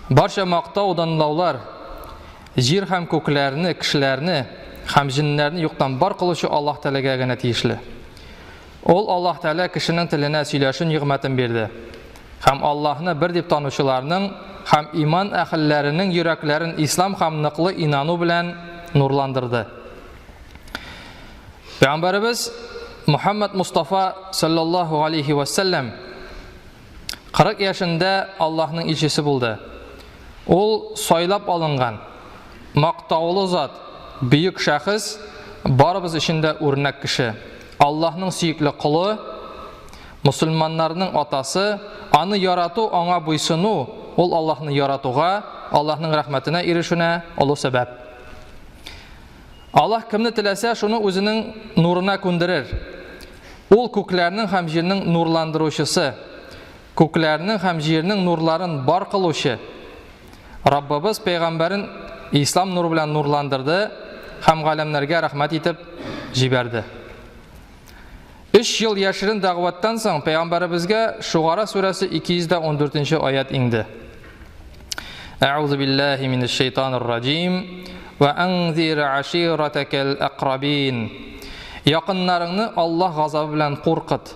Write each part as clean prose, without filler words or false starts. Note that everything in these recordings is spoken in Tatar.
Барча мактау данлаулар җир һәм күкләрне, кешеләрне һәм җеннәрне юктан бар кылучы Аллаһ Тәгаләгә генә тиешле. Ул Аллаһ Тәгалә кешенең теленә сөйләшү нигъмәтен бирде. Һәм Аллаһны бер дип танучыларның һәм иман әһелләренең йөрәкләрен ислам һәм ныклы инану белән нурландырды. Пәйгамбәребез Мухаммад Мустафа саллаллаһу алейхи ва саллям 40 яшендә Аллаһның илчесе булды. Ул сайлап алынган, мактаулы зат, бөек шәхес, барыбыз өчен дә үрнәк кеше. Аллаһның сөекле колы, мусульманнарның атасы, аны ярату, аңа буйсыну, ул Аллаһны яратуга, Аллаһның рәхмәтенә ирешүенә олы сәбәп. Аллаһ кемне теләсә, шуны үзенең нурына күндерер. Ул күкләрнең һәм җирнең нурландыручысы, күкләрнең һәм җирнең нурларын бар кылучы. Раббыбыз пәйгамбәрен ислам нуры белән нурландырды һәм галәмнәргә рәхмәт итеп җибәрде. Өч ел яшерен дәгъваттан соң пәйгамбәребезгә Шугара сүрәсе 214 нче аят иңде. Әгъузу биллаһи минәш шайтанир раҗим ва анзир аширатакал акрабин. Якыннарыңны Аллаһ газабы белән куркыт.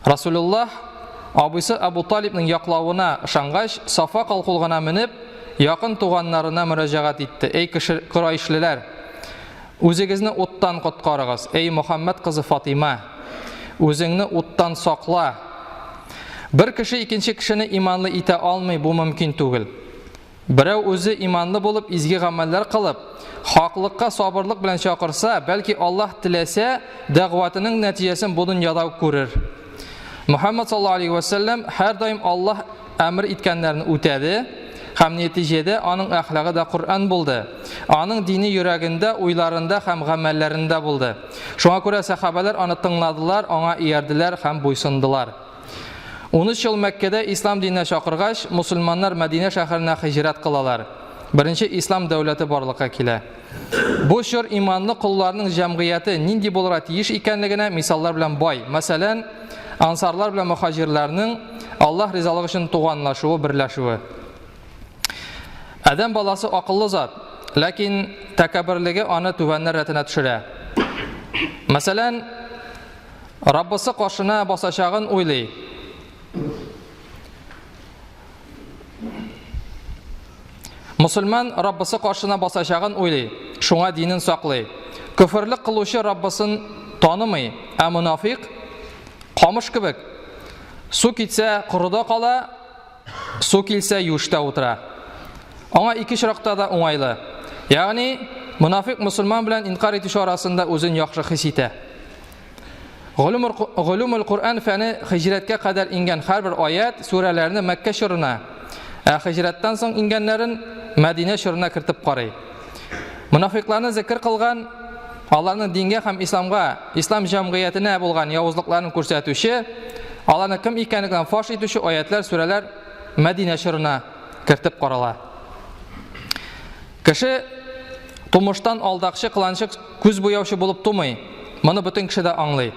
Расулуллаһ абыйсы Абу Талибның яклавына ышангач, Сафа калкулыгына менеп, якын туганнарына мөрәҗәгать итте. Эй кеше корайшлеләр, Үзегезне уттан коткарыгыз, эй Мөхәммәд кызы Фатыйма! Үзеңне уттан сакла! Бер кеше икенче кешене иманлы итә алмый, бу мөмкин түгел. Берәү үзе иманлы булып, изге гамәлләр кылып, хаклыкка сабырлык белән чакырса, бәлки Аллаһ теләсә, дәгъватының нәтиҗәсен бу дөньяда ук күрер. Мөхәммәд саллаллаһу алейһи вә сәлләм һәрдаим Аллаһ әмер иткәннәрне үтәде һәм нәтиҗәдә аның әхлагы да Коръән булды. Аның дине йөрәгендә, уйларында һәм гамәлләрендә булды. Шуңа күрә сәхабәләр аны тыңладылар, аңа иярделәр һәм буйсындылар. 13 ел Мәккәдә ислам диненә чакыргач, мусульманнар Мәдинә шәһәренә һиҗрәт кылалар. Беренче ислам дәүләте барлыкка килә. Бу чор иманлы колларның җәмгыяте нинди булырга тиеш икәнлегенә мисаллар белән бай. Мәсәлән, ансарлар белән мөхаҗирләрнең Аллаһ ризалыгы өчен туганлашуы, берләшүе. Адәм баласы акыллы зат, ләкин тәкәбберлеге аны түбәннәр рәтенә төшерә. Мәсәлән, Раббысы каршына басачагын уйлый. Мосылман Раббысы каршына басачагын уйлый, шуңа динен саклый. Көферлек кылучы Раббысын танымый, ә монафик камыш кебек. Су китсә, корыда кала, су килсә, юештә утыра. Аңа ике очракта да уңайлы. Ягъни, монафик мосылман белән инкар итүче арасында үзен яхшы хис итә. Голумул Коръән фәне һиҗрәткә кадәр иңгән һәрбер аят, сүрәләрне Мәккә чорына, ә һиҗрәттән соң иңгәннәрен Мәдинә чорына кертеп карый. Монафикларны зикер кылган, аларның дингә һәм исламга, ислам җәмгыятенә булган явызлыкларын күрсәтүче, аларның кем икәнлеген фаш итүче аятлар, сүрәләр Мәдинә чорына кертеп карала. Кеше тумыштан алдакчы, кыланчык, күз буяучы булып тумый. Моны бөтен кеше дә аңлый.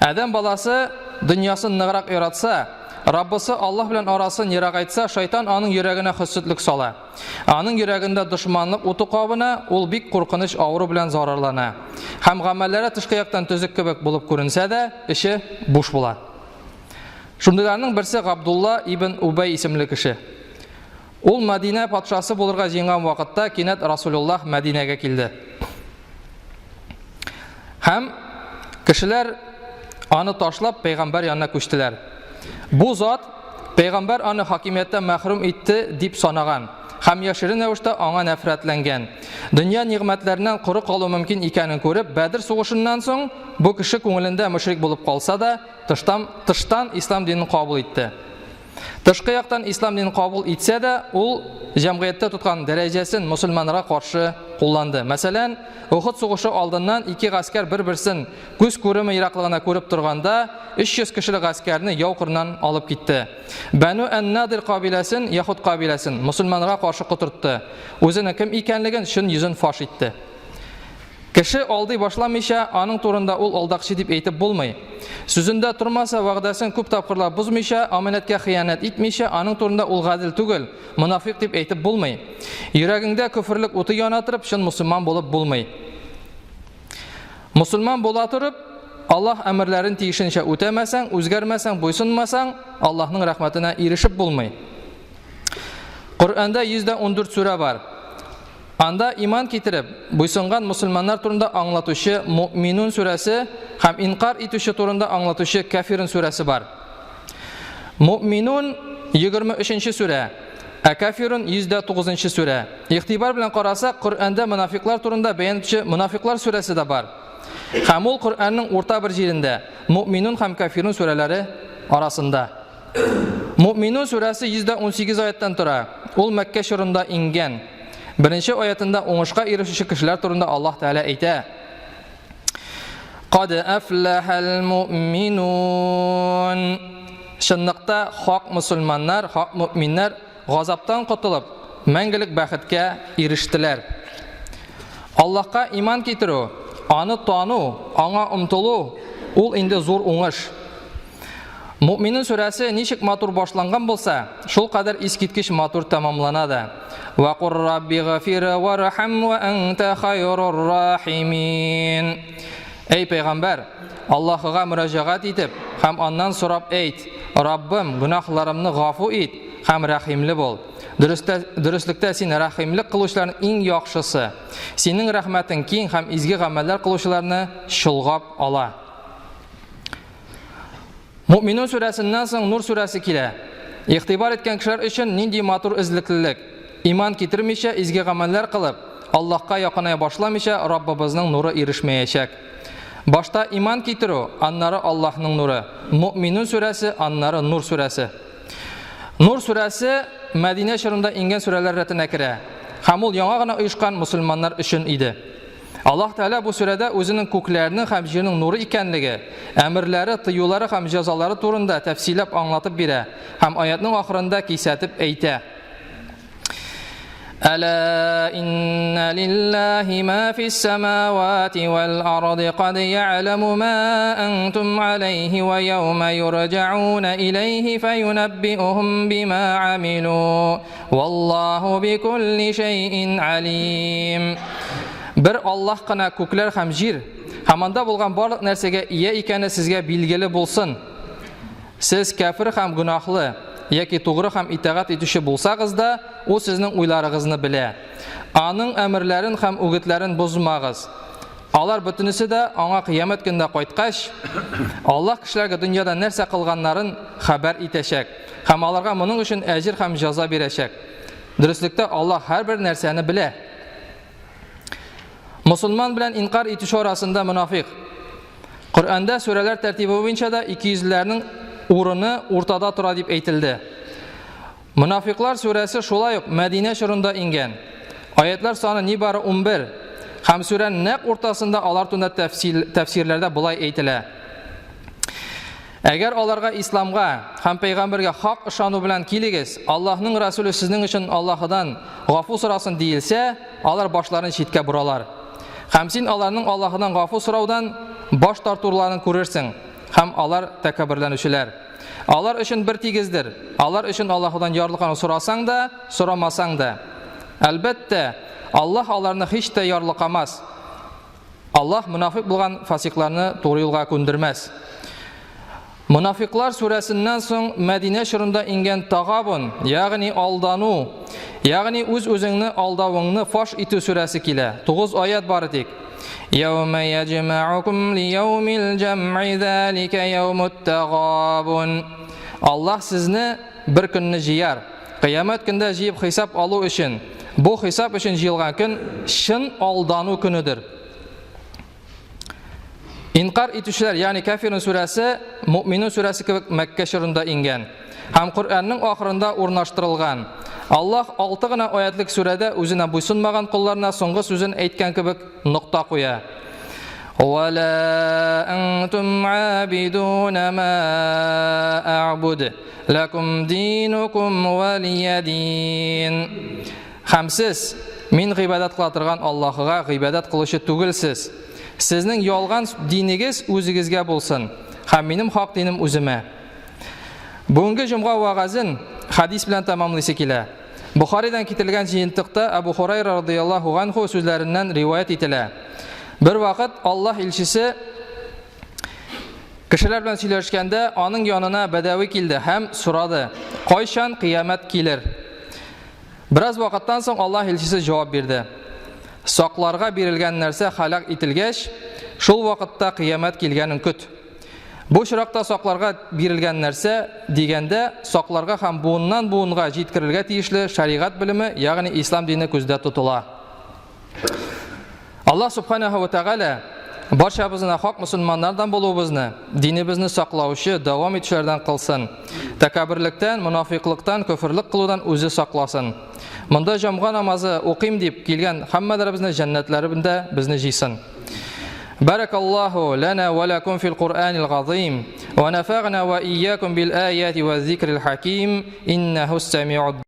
Адәм баласы дөньясын ныграк яратса, Раббысы Аллаһ белән арасын ерагайтса, шайтан аның йөрәгенә хөсетлек сала. Аның йөрәгендә дошманлык уты кабына, ул бик куркыныч авыру белән зарарлана. Һәм гамәлләре тышкы яктан төзек кебек булып күренсә дә, эче буш була. Шундыйларның берсе Габдулла ибн Убәй исемле кеше. Ул Мәдинә патшасы булырга җыенган вакытта кинәт Расулуллаһ Мәдинәгә килде. Һәм кешеләр аны ташлап пәйгамбәр янына күчтеләр. Бу зат пәйгамбәр аны хакимияттән мәхрүм итте дип санаган һәм яшерен рәвештә аңа нәфрәтләнгән. Дөнья нигъмәтләреннән коры калу мөмкин икәнен күреп, Бәдер сугышыннан соң бу кеше күңелендә мөшрик булып калса да, тыштан, тыштан ислам динен кабул итте. Тышкы яктан ислам динен кабул итсә дә, ул җәмгыятьтә тоткан дәрәҗәсен мөселманнарга каршы кулланды. Мәсәлән, Ухуд сугышы алдыннан ике гаскәр бер-берсен күз күреме ераклыгына күреп торганда, 300 кешелек гаскәрне яу кырыннан алып китте. Бәнү ән-Надир кабиләсен, яһүд кабиләсен, мөселманнарга каршы котыртты. Үзенең кем икәнлеген, чын йөзен фаш итте. Кеше алдый башламыйча, аның турында ул алдакчы дип әйтеп булмый. Сүзендә тормаса, вәгъдәсен күп тапкырлар бозмыйча, амәнәткә хыянәт итмичә, аның турында ул гадел түгел, монафикъ дип әйтеп булмый. Йөрәгеңдә көферлек уты яна торып, чын мусульман булып булмый. Мусульман була торып, Аллаһ әмерләрен тиешенчә үтәмәсәң, үзгәрмәсәң, буйсынмасаң, Аллаһның рәхмәтенә ирешеп булмый. Коръәндә 114 сүрә бар. Анда иман китереп, буйсынган мусульманнар турында аңлатучы Муъминун сүрәсе һәм инкар итүче турында аңлатучы Кафирун сүрәсе бар. Муъминун 23 сүрә, ә Кафирун 109 сүрә. Игътибар белән карасак, Коръәндә монафиклар турында бәян итүче Монафиклар сүрәсе дә бар. Һәм ул Коръәннең урта бер җирендә, Муъминун һәм Кафирун сүрәләре арасында. Муъминун сүрәсе 118 аяттан тора. Ул Мәккә чорында иңгән. Беренче аятында уңышка ирешүче кешеләр турында Аллаһ Тәгалә әйтә. Кад әфләхәл муъминун. Чынлыкта хак мусульманнар, хак мөминнәр газаптан котылып, мәңгелек бәхеткә ирештеләр. Аллаһка иман китерү, аны тану, аңа омтылу, ул инде зур уңыш. Муъминун сүрәсе ничек матур башланган булса, шул кадәр искиткеч матур тәмамлана да. Ва кур рабби гафир вархам ва анта хайрур рахимин. Әй пәйгамбәр, Аллаһыга мөрәҗәгать итеп һәм аннан сорап әйт: Раббым, гөнаһларымны гафу ит һәм рәхимле бул. Дөрестә, дөреслектә син рәхимлек кылучыларның иң яхшысы. Синең рәхмәтең киң һәм изге гамәлләр кылучыларны чолгап ала. Муъминун сүрәсеннән соң Нур сүрәсе килә. Игътибар иткән кешеләр өчен нинди матур эзлеклелек. Иман китермичә, изге гамәлләр кылып, Аллаһка якыная башламыйча Раббыбызның нуры ирешмәячәк. Башта иман китерү, аннары Аллаһның нуры. Муъминун сүрәсе, аннары Нур сүрәсе. Нур сүрәсе Мәдинә чорында иңгән сүрәләр рәтенә керә. Һәм ул яңа гына оешкан мусульманнар өчен иде. Аллаһ Тәгалә бу сүрәдә үзенең күкләрнең һәм җирнең нуры икәнлеге, әмерләре, тыюлары һәм җәзалары турында тәфсилләп аңлатып бирә һәм аятның ахырында кисәтеп әйтә. Әлә иннә лиллаһи ма фис самавати вәл арды кад я'ламу ма антум алейхи ва яума юрҗауна илейхи фаюнаббиухум бима амилу. Валлаһу бикулли шәйин алим. Бер Аллаһ кына күкләр һәм җир һәм анда булган барлык нәрсәгә ия икәне сезгә билгеле булсын. Сез кәфер һәм гөнаһлы яки тугры һәм итагать итүче булсагыз да, ул сезнең уйларыгызны белә. Аның әмерләрен һәм үгетләрен бозмагыз. Алар бөтенесе дә аңа кыямәт көнендә кайткач, Аллаһ кешеләргә дөньяда нәрсә кылганнарын хәбәр итәчәк һәм аларга моның өчен әҗер һәм җәза бирәчәк. Дөреслектә Аллаһ һәрбер нәрсәне белә. Мусульман белән инкар итүче арасында монафик. Коръәндә сүрәләр тәртибе буенча да икейөзлеләрнең урыны уртада тора дип әйтелде. Монафиклар сүрәсе шулай ук Мәдинә чорында иңгән. Аятлар саны нибары 11. Һәм сүрәнең нәкъ уртасында алар турында тәфсил, тәфсирләрдә болай әйтелә. Әгәр аларга исламга һәм пәйгамбәргә хак ышану белән килегез, Аллаһның Расуле сезнең өчен Аллаһыдан гафу сорасын диелсә, алар башларын читкә боралар. Һәм син аларның Аллаһыдан гафу сораудан баш тартуларын күрерсең, һәм алар тәкәбберләнүчеләр. Алар өчен бер тигездер. Алар өчен Аллаһудан ярлыкану сорасаң да, сорамасаң да. Әлбәттә, Аллаһ аларны һич тә ярлыкамас. Аллаһ монафик булган фасикларны туры юлга күндермәс. Монафиклар сүрәсеннән соң Мәдинә чорында иңгән Тагабун, ягъни алдану, ягъни үз-үзеңне алдавыңны фаш итү сүрәсе килә. 9 аят бары тик. Яумә яҗмәукум лияумил җәм'i залика яумут тагабун. Аллаһ сезне бер көнне җыяр. Кыямәт көндә җыеп хисап алу өчен. Бу хисап өчен җыелган көн чын алдану көнедер. Инкар итүчеләр, ягъни Кафирун сүрәсе, Муъминун сүрәсе кебек Мәккә чорында иңгән һәм Коръәннең ахырында урнаштырылган. Аллаһ алты гына аятлек сүрәдә үзенә буйсынмаган колларына соңгы сүзен әйткән кебек нокта куя. Ва ла антум абидуна ма а'буд, лакум динукум валия дин. Һәм сез мин гыйбадәт кыла торган Аллаһыга гыйбадәт кылучы түгелсез. Сезнең ялган динегез үзегезгә булсын, һәм минем хак динем үземә. Бүгенге җомга вәгазен хәдис белән тәмамлыйсы килә. Бухаридан китерелгән җыентыкта Әбу Хурайра радыяллаһу ганху сүзләреннән риваять ителә. Бер вакыт Аллаһ илчесе кешеләр белән сөйләшкәндә аның янына бәдәви килде һәм сорады: "Кайчан кыямәт килер?" Бераз вакыттан соң Аллаһ илчесе җавап бирде: "Сакларга бирелгән нәрсә һәлак ителгәч, шул вакытта кыямәт килгәнен көт." Бу очракта сакларга бирелгән нәрсә дигәндә, сакларга һәм буыннан буынга җиткерелергә тиешле шәригать белеме, ягъни ислам дине күздә тотыла. Аллаһ субханаһу ва тәгалә барчабызны хак мөселманнардан булуыбызны, динебезне саклаучы, дәвам итүчеләрдән кылсын. Тәкәбберлектән, монафикълыктан, көферлек кылудан үзе сакласын. Монда җомга намазы укыйм дип килгән һәммәләребезне җәннәтләрендә безне җыйсын. بارك الله لنا ولكم في القرآن العظيم ونفعنا وإياكم بالآيات والذكر الحكيم إنه السميع.